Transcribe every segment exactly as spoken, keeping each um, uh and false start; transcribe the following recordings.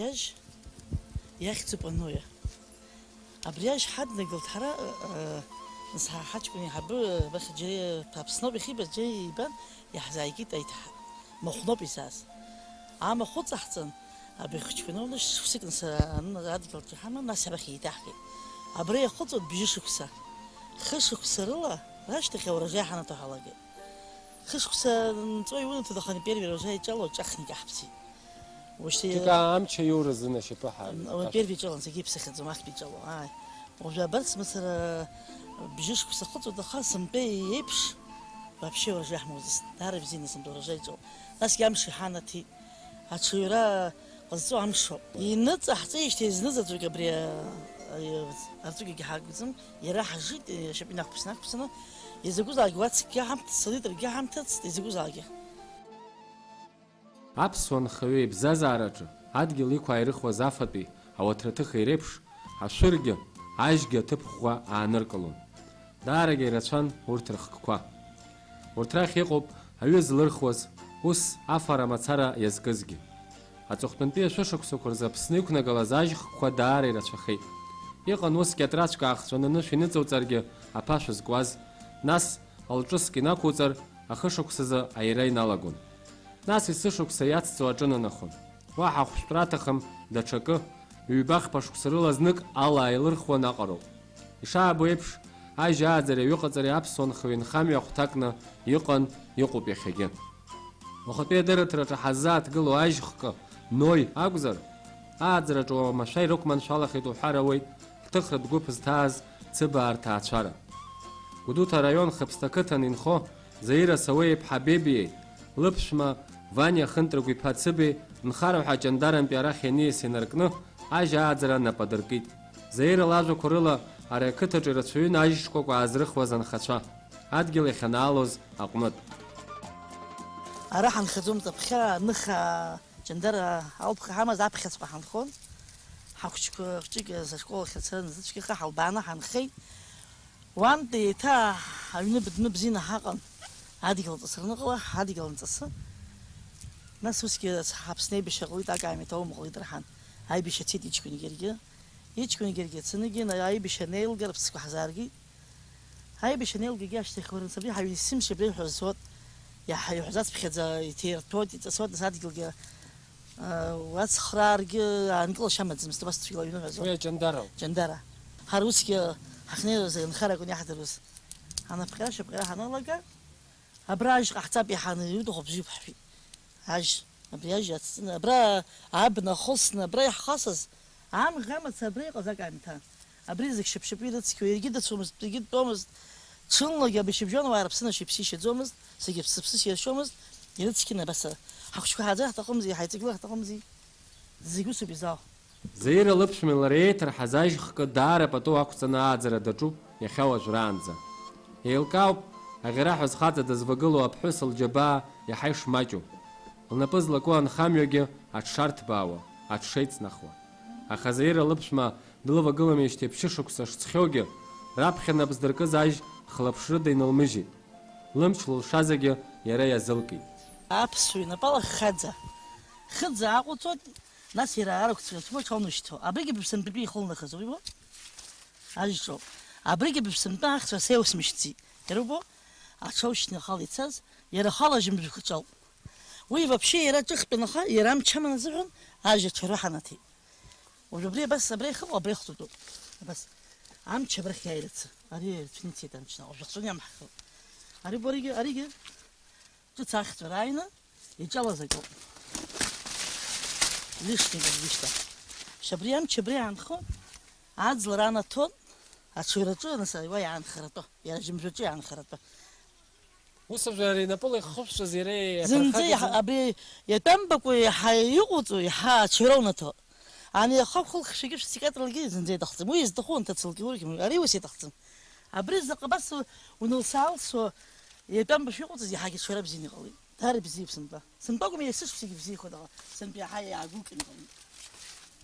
Иажь иахьӡуп Аноиа. Абри ажь ҳаднагалт ҳара, э, нас ҳа-, ҳаҷкәын еиҳабы, абас џьара Аԥсноуп иахьибаз, џьара ибан, иаҳзааигеит аиҭаҳа. Махәноуп изааз. Амахә ыҵаҳҵан, абри хәыҷқәа ноуны шықәсык нас, ан-, адгьылаҿ иҳаман, нас абахь еиҭаҳгеит. Абра иахыҵуан бжьышықәса. Хышықәса рыла рашьҭахь ауражаи ҳанаҭо ҳалагеит. Хышықәса нҵәо иунаҭоит, аха ани первый урожай иҿало ҿахны икаҳԥсит. Уажәшьҭа Џьыка амч аиуразын ашьапы ҳа-, ан-, ан-, первый иҿалан, зегьы иԥсахьаӡом, ахьтә иҿало, ааи. Уажәы абарҭ мацара бжьышықәса хыҵуеит, аха сынтәа еиԥш вообще урожай ҳмоуӡацт. Даара ибзианы сынтәа урожай иҿоуп. Насгьы амш иҳанаҭеит. Аҽаҩра ҟазҵо амшоуп. Иныҵаҳҵеижьҭеи знызаҵәык абри, а, а, арҵәыгагьы ҳагӡам. Иара ҳажит, ашьапы инақәԥсаны, ақәԥсаны, изакәызаалак уа цкгьы ҳамҭацт, литркгьы ҳамҭацт, изакәызаалакгьы. Аԥсуа нхаҩы ибзазаараҿы адгьыл иқәааирыхуаз афатәи ауаҭраҭыхеи реиԥш, ашәыргьы, ажьгьы аҭыԥ ӷәӷәа ааныркылон. Даарагьы ирацәан урҭ рыхкқәа. Урҭ рахь иҟоуп аҩы злырхуаз, ус афара мацара иазкызгьы. Аҵыхәтәантәи ашәышықәсақәа рзы Аԥсны иқәнагалаз ажьхқәа даара ирацәахеит. Иҟан усгьы атрацәк аахҵәаны анышә иныҵауҵаргьы аԥашәа зкуаз, нас лҿыск инақәуҵар, ахышықәсазы аира иналагон. Нас есышықәса иацҵо аҿынанахон. Уаҳа хәшәтәра аҭахым, даҽакы, ҩба-хԥа шықәса рыла знык ала ааилырхуан аҟароуп. Ишаабо еиԥш, ажь ааӡареи аҩыҟаҵареи аԥсуа нхаҩы инхамҩа ахәҭакны иҟан, иҟоуп иахьагьы. Уахатәи адырраҭараҿы ҳаззааҭгыло ажь хкы, Нои акәзар, ааӡараҿы уамашәа ирықәманшәалахеит уҳәар ауеит ҳҭыхратә гәыԥ зҭааз Цыбаа рҭаацәара. Гәдоуҭа араион Хыԥсҭа ақыҭан инхо Заира Сауеи-иԥҳа Бебиеи, лыԥшәма Ваниа Хынтрыгә-иԥа Цыбеи нхара ҳәа Ҷандарантәи арахь ианиас инаркны, ажь ааӡара нап адыркит. Заира лажәақәа рыла, ари ақыҭаҿы ирацәаҩын ажь шкәакәа аазрыхуаз анхацәа, адгьыл иахьанаалоз аҟнытә. Ара ҳанхаӡом, ҵаԥхьа ныха Ҷандара алԥха ҳамаз аԥхьаҵәҟьа ҳанхон. Ҳахәыҷқәа хәҷык ашкол ахь ацара назы цәгьаха ҳалбааны ҳанхеит. Уантәи еиҭа аҩны бдны бзианы ҳаҟан. Адгьыл ҵысраны ҟала, ҳадгьыл анҵысы. Нас усгьы Аԥсны аибашьра ҟалеит, акаамеҭ аума ҟалеит рҳан. Аибашьра цеит иҷкәынгьы иаргьы. Иҷкәынгьы иаргьы цаныгьы, на-, аибашьра анеилга, рыԥсқәа ҳзааргеит. Аибашьра анеилгагьы ашьҭахь уара сабри ҳаҩны есымша абри ҳәа зҳәоит. Иаҳа-, иаҳзацԥхьаӡа иҭирҭәоит, иҵысуеит, нас адгьылгьы, а, уацхрааргьы аанкылашьа амаӡамызт, убас цәгьала аҩны ҳәа азы. Уи аҷандароуп. Ҷандара. Ҳара усгьы ҳахьнеиуаз анхара акәын иаҳдыруаз. Анапҟьара-шьапҟьара ҳаналага, абра ажь ҟаҳҵап, иҳаны иуҭаху бзиоуп ҳҳәеит. Ажь, абри ажь ацҵны, абра абна ахысны, абра иаҳхасыз, амӷ амаца абра иҟаз акаамеҭан. Абри зегь шьапшьапы ирыцқьо, иаргьы дыцәомызт, егьи дтәомызт. Ҽынлагьы абри шьыбжьон уаа рыԥсы нашьыԥсишьаӡомызт, зегьы ԥсыԥсыс иаршьомызт, ирыцқьаны абас ҳахәыҷқәа ҳааӡар ҳҭахымзи, ҳаиҵагылар ҳҭахымзи. Зегь усоуп изаауа. Заира лыԥшәмеи лареи еиҭарҳаз ажь хкы даара пату ақәҵаны ааӡара даҿуп иахьа уажәраанӡа. Еилкаауп, аӷьараҳәа зхаҵа дызвагылоу аԥҳәыс лџьабаа иаҳа ишмаҷу. Лнапы злаку анхамҩагьы аҽшарҭбаауа, аҽшеиҵнахуа. Аха Заира лыԥшәма длывагыламижьҭеи ԥшьышықәса шҵхьоугьы, раԥхьа нап здыркыз ажь хылаԥшрыда инылмыжьит. Лымч лылшазегьы иара иазылкит. Аԥсуа инапала ххаӡа, хыӡ ааҟәыҵуеит, нас иара арахә цәгьацәгьа аҽаунашьҭуа. Абригьы быԥсынтәатәи ихылнахыз, убри бо? Ажьҿоуп. Абригьы быԥсынтәа ахьцәа сеиусмышьҭӡеит. Иара убо, аҽаушьҭны ахала ицаз, иара ахала жьымжәхаҿ ауп. Уи вообще иара ҿыхтәын, аха иара амч аман азыҳәан ажь аҽаҩра ҳанаҭеит. Уажә абри абас, абра ихыҟоу, абра ихҵәатәуп. Абас. Амч абрахь иааирцы. Ари ирцәны ицеит амч наҟ. Уажә ахҵәаны иамҳхып. Ари бо, аригьы, аригьы. Ҿыц ахьҵәара ааины, иҿалаз акоуп. Лишник акгьы шьҭа. Шьабри амч абри аанхон, аӡлара анаҭон, аҽаҩраҿы, нас, уа иаанхаратәы, иара жьымжәаҿы иаанхаратәы. Ус абжара инапыла ихышәҵәаз иара Зынӡа иаԥырхагаз иаҳа-, абри иатәамбакәа иаҳа иҟоуҵо, иаҳа аҽаҩра унаҭо. Ани ахахә хылхшәагьы шәсикатралгьы зынӡа иаҭахӡам. Уи изҭаху анҭыҵлакгьы урхьым, ари ус иаҭахӡам. Абри заҟа абас унылсаалсуа, иатәамбашәа иҟоуҵаз иаҳагьы аҽаҩра бзианы иҟалеит. Даара ибзиоуп сынтәа. Сынтәа акәым, есышықәсагьы бзиахоит, аха сынтәа иаҳа иаагәылкьан иҟалеит.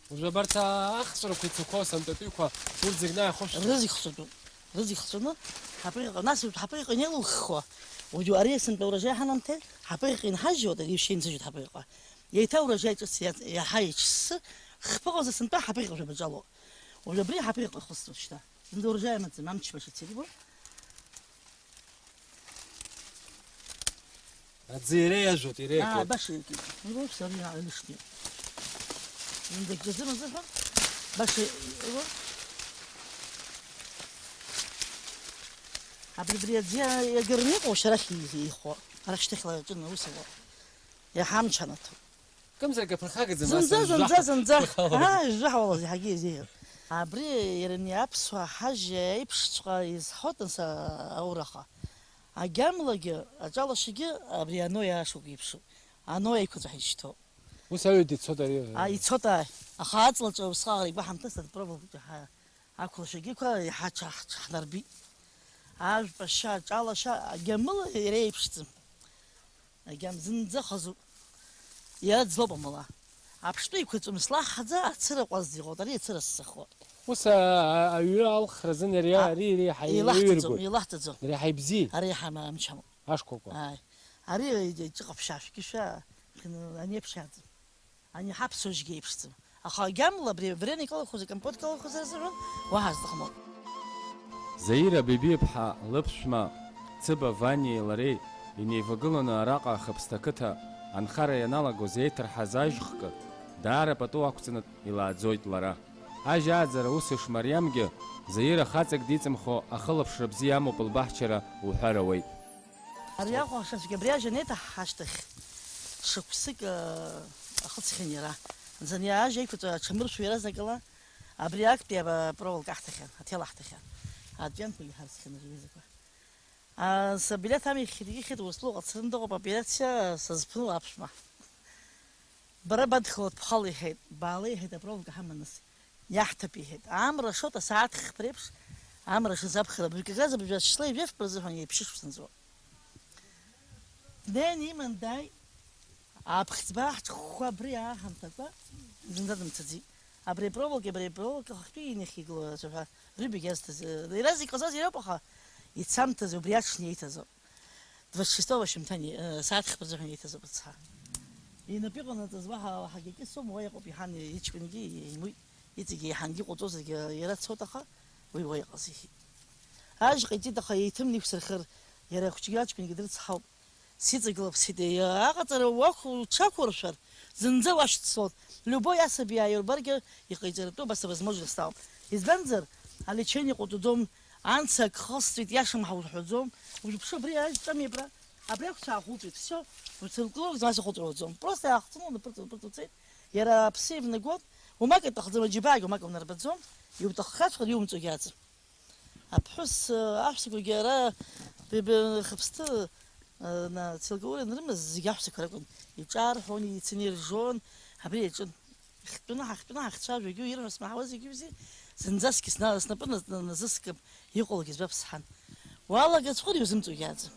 Уажәы абарҭ ахҵәарақәа ицақәоу сынтәатәиқәа урҭ зегь наихәаԥшӡом. Рызегь хҵәатәуп. Рызегь хҵәаны ҳаԥыҟьаҟа, нас ҳаԥыҟьаҟа инеилылххуа, уажәы ари сынтәа урожай ҳанамҭеи, ҳаԥыҟьаҟа инҳажьуеит, ари ишьа инсыжьуеит ҳаԥыҟьаҟа. Еиҭа урожай ҿыц иац-, иаҳа иҽссы, Хԥыҟаза сынтәа ҳаԥыҟьҟа жәабаҿало. Уажә абри ҳаԥыҟьҟа ихысҵоит шьҭа. Зынӡа уржа имаӡам, амчыбжь ацеит, ибо. Аӡы иара иажәуеит, иара Аа, иакуеит. Баша иакит. Ибо, сара лишнее. Зынӡа акгьы азымазар ҳәа. Баша, ибо. Абри, абри аӡы иа-, иагарны иҟоу шьарахь и-, ихо. Арахь шьҭахьла аҿын аус ауа. Иаҳа амч анаҭо. Кымзарак аԥырхагаӡам, Зынӡа, ас зынӡа, ажәжаҳәа зынӡа. Ԥырхагоуп. Аа, ижжаҳуалаз иаҳагьы еизеиӷьын. Абри иара ани аԥсуаа ҳажь еиԥшҵәҟьа изҳауеит, нас, аураха. Агьамлагьы, аҿалашагьы абри ано иаашоуп еиԥшу. Ано еиқәаҵәа ҳаишьҭоуп. Ус аҩы дицоит ари. А, ицоит, ааи. Аха аҵлаҿы усҟак игәаҳамҭа садпробовкгьы ҳа-, ақәлашагьы иаҳа ҽаҳ-, ҽаҳнарбеит. Ажәпа ашьа, аҿалашьа, агьамыла иара еиԥшӡам. Агьам зынӡа хазуп. Иара ӡлоуп амала. Аԥштәы еиқәаҵәа мыслаҳаӡа ацыра ҟәазӡа иҟоуп, ари ацыра ссахуп. Ус а-, а-, аҩы алхра азын ари, А, ари, ари иаҳа еилаҳҵаӡом, еиҩыргоит. Еилаҳҵаӡом. Ари иаҳа ибзиеит. Ари иаҳа ма-, амчамоуп. Ашкәакәа. Ааи. Ари иаҿыҟаԥшьаашәгьы шәа, хин-, ани аԥшьаӡам. Ани ҳаԥсуажәгьы еиԥшӡам. Аха агьамла абри вареник алахәыз, акомпот алахәыз азыҳәан уаҳа зҭахым. Заира Бибиаԥҳа лыԥшәма Цыба Ваниеи лареи инеивагыланы араҟа Хыԥсҭа ақыҭа анхара ианалагоз еиҭарҳаз ажәхкы даара пату ақәҵаны илааӡоит лара. Ажь ааӡара ус ишмариамгьы, Заира хаҵак диҵымхо ахылаԥшра бзиа амоуп лбаҳчара уҳәар ауеит. Ари Аҟәа ашацәгьа абри ажәа анеиҭаҳҳа ашьҭахь шықәсык, э, ахыҵхьан иара. Зыниа ажь аиқәаҵәа аҽамыршәуа иаразнакала абри актәи ап-, апроволока ҳҭахьан, аҭел ҳҭахьан. Адәқьанқәагьы ҳарсхьан аҩызақәа. А, сабилеҭ амихит, ихьит, Урыстәылаҟа дцаны дыҟоуп, операциа сазԥныла аԥшәма. Бара бадхалоит, бхала иҳәеит, баала иҳәеит, апроволока ҳаман нас. Иаҳҭап, иҳәеит. Амра шоит, асааҭ хԥа реиԥш, амра шазаԥхара, абыржә как раз абыржәы ашьла ижәафба рзыҳәан еиԥшышықәса нҵәо. Днеины иман дааит, аԥхӡы бааҳҽхәа абри аҳамҭакәа зынӡа дымцаӡеит. Абри апроволоки, абри апроволоки ахәтәы инахьигылоу ацәаҳәа рҩбагь иазҭаз, иара зегь ҟазаз иара ауп, аха ицамҭаз убри аҽны иеиҭазоуп. Двадцать шестого шьымҭан, э, сааҭ хԥа рзыҳәан еиҭазоуп рыцҳа. Инапы иҟанаҵаз уаҳа ҳагьакьысом, уа иҟоуп иҳан иҷкәынгьы, имуит, иҵегьы еиҳангьы иҟоуҵозаргьы иара дцоит, аха уи уа иҟазихьеит. Ажь ҟаиҵеит, аха еиҭымны иқәсырхар, иара ахәыҷгьы аҷкәынгьы дрыцҳауп. Сиҵагылоуп, сиҵ-, аҟаҵара уақә-, уҽақәуршәар, зынӡа уашьцылоит. Любой асаби иааирбаргьы иҟаиҵаратәы убас авозможность ауп. Избанзар, алечение ҟоуҵаӡом, анца ак хысҵәеит, иашам ҳәа урҳәаӡом. Ужәыԥшы, абри аҩ ҵамеи абра, абри ахәцәа аахәылҵәеит, всё, уцыркыло змаз ихәыҵәауаӡом. Просто иаахҵын, унапырҵ-, унапырҵәҵәеит, иара аԥсы ивнагон, умак иҭахӡам, аџьабаагьы умак унарбаӡом, иуҭаххаҵәҟьар иумҵогьы аӡам. Аԥҳәыс, э, аҳәсақәагьы ара б-, б-, Хыԥсҭы, э, на-, Целкаур анрымаз зегь аҳәсақәа ракәын. Иҿаарҳәон, еицыниржон, абри иаҿын. Ҳахьтәаны, ҳахьтәаны ҳахьцәажәогьы, ирҳәо смаҳауа зегьы узы, зынӡаскгьы сна-, снапы наз-, на-, назыскып, иҟоугьы збап сҳәан. Уалагаҵәҟьар иузымҵугьы аӡам.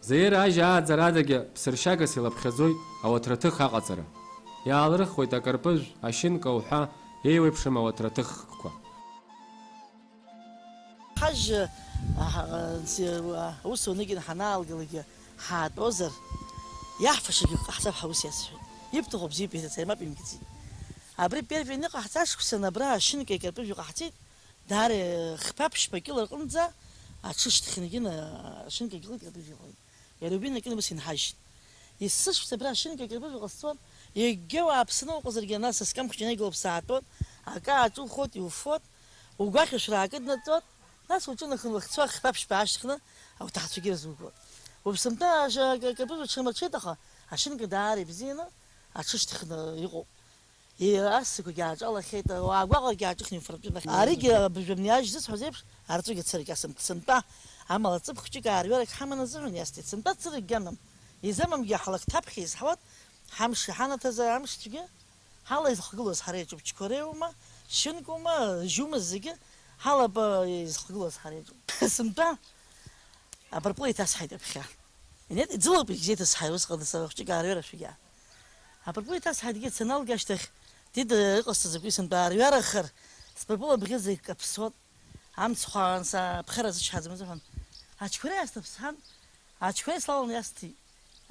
Заира ажь ааӡарадагьы ԥсыршьагас илаԥхьаӡоит ауаҭраҭых аҟаҵара. Иаалрыхуеит акарпыжә, ашьынка уҳәа еиуеиԥшым ауаҭраҭыхқәа. Ҳажь, аҳ-, аус аунагьы ҳанаалгалакгьы ҳаатәозар, иаҳфашагьы ҟаҳҵап ҳәа ус иасҳәеит. Ибҭаху бзиоуп, иҳәеит, мап имкӡеит. Абри первый аныҟаҳҵа ашықәсан абра ашьынкеи акарпыжәи ҟаҳҵеит, даара хԥа-ԥшьба кьыла рҟынӡа аҽышьҭхьангьы на-, ашьынкагьы ҟалеит, акарпыжәгьы ҟалеит. Иара убри инаркны ус инҳажьит. Есышықәса абра ашьынкагьы акарпыжә ҟасҵон, егьа уааԥсаны уҟазаргьы, нас аскам хәыҷы инаигалап саатәон, акы ааҿухоит, иуфоит, угәахьышәра аакыднаҵоит, нас уҿынахын уахьцо ахԥа-ԥшьба аашьҭыхны ауҭаацәагьы ирзугоит. Уаԥсымҭа ашьа-, акарпыжә аҽамырҽеит, аха ашьынка даара ибзианы аҽышьҭыхны иҟоуп. Е, асақәагьы ааҿалахьеит, ауаа гәаҟрагьы ааҿыхны инфарптәын ахь. Аригьы абыржәы абни ажь зысҳәаз еиԥш, арҵәыгьы цырак асымҭ, сынтәа, амала ҵыԥх хәҷык аарҩарак ҳаман азыҳәан иасҭеит, сынтәа цыракгьы амам. Изамамгьы ҳлакҭаԥхьа изҳауат, ҳамш иҳанаҭаз амшцәгьа, ҳала изыхгылоз ҳара иаҿуп, Чқәареиума, Шьынкоума, Жьума зегьы, ҳалаба изыхгылоз ҳара иаҿуп. Сынтәа апырпыл еиҭасҳаит ҩаԥхьа. Инеит, иӡылоуп егьзеиҭасҳаи, усҟан са хәҷык аарҩарашәагьы. Апырпыл еиҭасҳаит, егьи саналга ашьҭахь, дида, иҟасҵаз закәи, сынтәаарҩарахар, спырпыл абӷьыц зегь каԥсуан, амцхә аан саԥхьара зычҳаӡом азыҳәан, ачқәреи аасҭаԥсҳан, ачқәреи слаланы иасҭеит.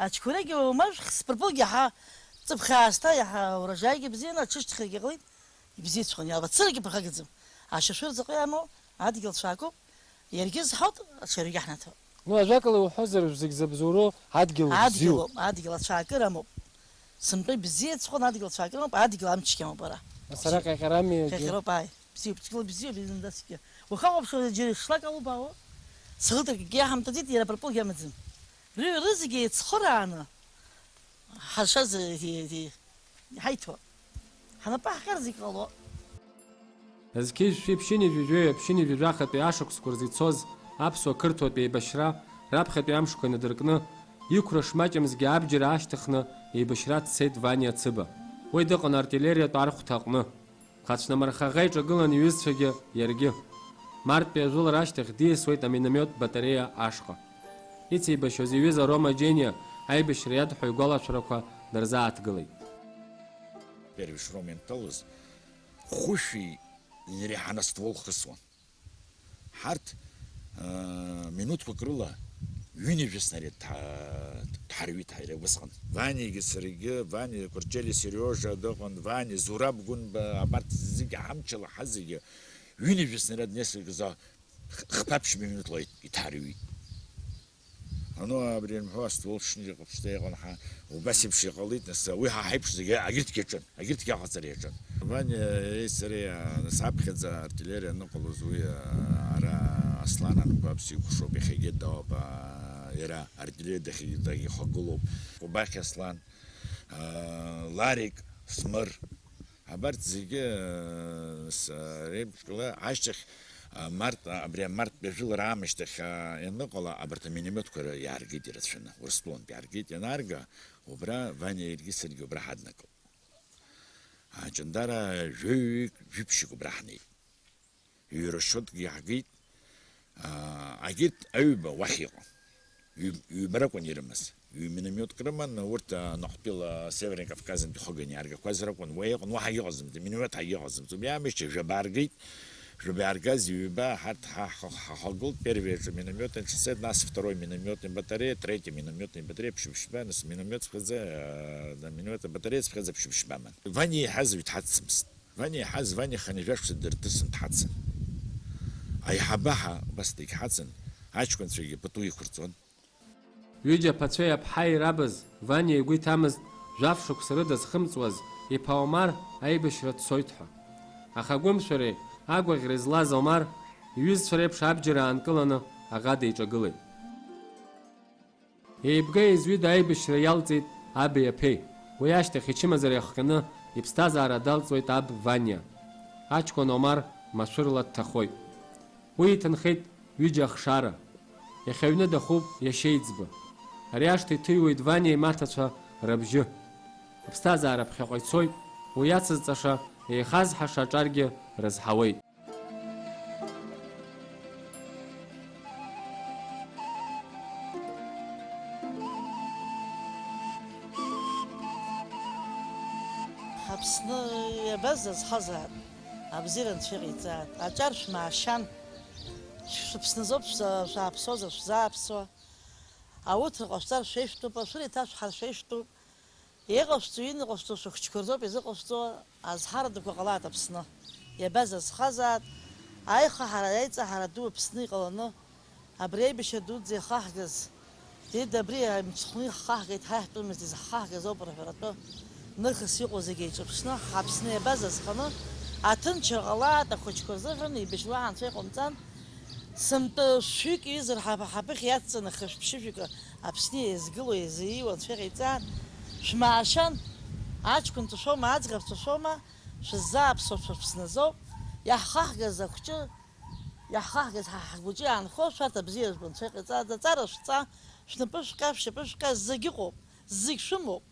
Ачқәреигьы уамажәх, спырпылгьы иаҳа ҵыԥх аасҭа, иаҳа урожаигьы бзианы, аҽышьҭхьагьы ҟалеит, Ибзиаҵәҟьан, иалбацыргьы ԥырхагӡам. Ашьашәыр заҟа иамоу адгьыл цәаакуп, иаргьы зҳауп, аҽа иаргьы ҳнаҭоит. Ну, ажәакала иуҳәозар, зегь забзоуроу адгьыл бзиоуп. Адгьылоуп, адгьыл ацәаакыра амоуп. Сынтәа ибзиаҵәҟьан адгьыл ацәаакыра амоуп, адгьыл амчгьы амоуп ара. Ас араҟа ҟьаҟьарами егьи? Ҟьаҟьароуп, ааи. Бзиоуп, ҵкьыла бзиоуп, изындаскгьы. Уахаҟоуп, џьара шлак алубаауа. Схылҵыркгьы иаҳамҭаӡеит, иара апырпылгьы амаӡам. Рыҩ-, рызегьы еицхырааны ҳазшаз, ди-, ди-, ҳаиҭо. Ҳнапы ҳҟьар зегь ҟало. Зқьи жәшәи ԥшьынҩажәи жәаҩа ԥшьынҩажәи жәахатәи ашықәсқәа рзы ицоз аԥсуа-қырҭуатә еибашьра раԥхьатәи амшқәа инадыркны, иқәра шмаҷымзгьы абџьар аашьҭыхны еибашьра дцеит Ваниа Цыба. Уи дыҟан артиллериатә архәҭа аҟны. Ԥхацәнамырхаӷа иҿагылан иҩызцәагьы иаргьы. Марттәи ажәылара ашьҭахь диасуеит аминомиот батареиа ашҟа. Ицеибашьоз иҩыза Рома Џьениа аибашьра иадҳәо игәалашәарақәа дырзааҭгылеит. Первый шром ианҭалоз, хәышәи иреиҳаны аствол хысуан. Ҳарҭ, аа, минуҭқәак рыла ҩынҩажәа снаряд дҳа-, дҳарҩит ҳара убысҟан. Ваниагьы саргьы, Вани Кәарҷели Сериожа дыҟан, Вани, Зураб Гәынба, абарҭ зегьы ҳамчала ҳазегьы ҩынҩажәа снаряд несколько за х-, хԥа-ԥшьба минуҭла иҭ-, иҭарҩит. Ану, абри анҳәо, аствол шнижаҟа ԥшӡа иҟан ҳа, убас еиԥш иҟалеит, нас, уи ҳа ҳаиԥш зегьы агьырҭгьы аҿын, агьырҭгьы аҟаҵара иаҿын. Ваниеи сареи, а, нас аԥхьаӡа артиллериа аныҟалоз уи, а, ара Аслан Анқәаб сикәыхшоуп, иахьагьы дауп, а, иара артиллериа дахьагьы дагьхагылоуп. Кобахь Аслан, а, Ларик, Смыр, Абарҭ зегьы, э, с-, реиԥшла ашьҭахь, а, март, а, абри амарттәи ажәылара аамышьҭахь, а, ианыҟала, абарҭ аминомиотқәа ра-, иааргеит ирацәаны, Урыстәылантә иааргеит, ианаарга, убра Ваниа иаргьы саргьы убра ҳаднакылт. Аҷандара жәаҩык, жәиԥшьык убра ҳнеит. Ҩы расчетк иаҳгеит, аа, агьырҭ аҩба уахь иҟан. Ҩ-, ҩба ракәын ирымаз. Ҩ-миномиотк рыман, урҭ, аа, Наҟтәыла Северный Кавказынтә ихыганы иааргақәаз ракәын. Уа иҟан, уаҳа иҟаӡамызт, миномиот ҳагьыҟаӡамызт. Убри аамышьҭахь жәаба ааргеит, жәаба иааргаз ҩба ҳарҭ ҳа-, ҳа-, ҳаҳагылт, первый аҿы миномиот аҿы цеит, нас второй миномиотный батарея, третий миномиотный батарея, ԥшьба-ԥшьба, нас миномиот цәхьаӡа, аа, миномиот батареиа цәхьаӡа ԥшьба-ԥшьбаман. Ваниа иаҳаз уи дҳаццымызт. Ваниа иаҳаз, Ваниа хынҩажәа шықәса дырҭысын дҳацын. Аиҳабы ҳа убас дагьҳацын, аҷкәынцәагьы пату иқәырҵон. Ҩыџьа аԥацәеи аԥҳаи рабыз, Ваниа игәы иҭамызт, жәаф шықәса рыда зхымҵуаз иԥа Омар аибашьра дцоит ҳәа. Аха агәымшәареи агәаӷьреи злаз Омар, иҩызцәа реиԥш абџьар аанкыланы аӷа деиҿагылеит. Еибга-еизҩыда аибашьра иалҵит аби аԥеи. Уи ашьҭахь ичымазара иахҟьаны иԥсҭазаара далҵуеит аб Ваниа. Аҷкәын Омар машәырла дҭахоит. Уи иҭынхеит ҩыџьа ахшара. Иахьа аҩны дахуп иашьа еиҵбы. Ари ашҭа иҭыҩуеит Ваниа имаҭацәа рыбжьы. Аԥсҭазаара ԥхьаҟа ицоит, уи иацызҵаша, еихазҳаша аҿаргьы рызҳауеит. Аԥсны иабаз азхазаап, абзиара Анцәа иҟаиҵааит. Аҿар шәмаашьан, шәыԥсны азоуп шәза-, шәааԥсозар шәзааԥсуа. Ауҭра ҟашәҵар шәеишәтәуп, ашәыра иҭашәҳар шәеишәтәуп. Иҟашәҵо, иныҟашәҵо шәыхәыҷқәа рзоуп изыҟашәҵо, азҳарадақәа ҟалааит Аԥсны. Иабаз азхазааит, аихаҳара, аиҵаҳара ду Аԥсны иҟаланы, абри аибашьра дуӡӡа иахаҳгаз, Деида, абри амҽхны ихаҳгеит, ҳа иаҳтәымызт, изаҳхаҳгаз ауп рҳәаратәы. Нырхас иҟоу зегьы еиҿыԥшны, ҳаԥсны иабаз азханы, аҭынчра ҟалааит, ахәыҷқәа рзыҳәан еибашьуа анцәа иҟамҵан, Сынтәа шәҩык ҩызар ҳа-, ҳаԥыхьа иацҵаны хышә-ԥшьышәҩык Аԥсны еизгыло, еизыиуа анцәа иҟаиҵааит. Шәмаашьан, аҷкәынцәа шәоума, аӡӷабцәа шәоума, шәыззааԥсо шәыԥсназоуп. Иаҳхаҳгаз ахәҷы, иаҳхаҳгаз ҳа ҳгәыҷы иаанхо шәарҭ абзиа жәбо анцәа иҟаиҵааит. Аҵара шәҵа, шәнапы шәҟьа, шәшьапы шәҟьа, зегь ыҟоуп, зегь шәымоуп.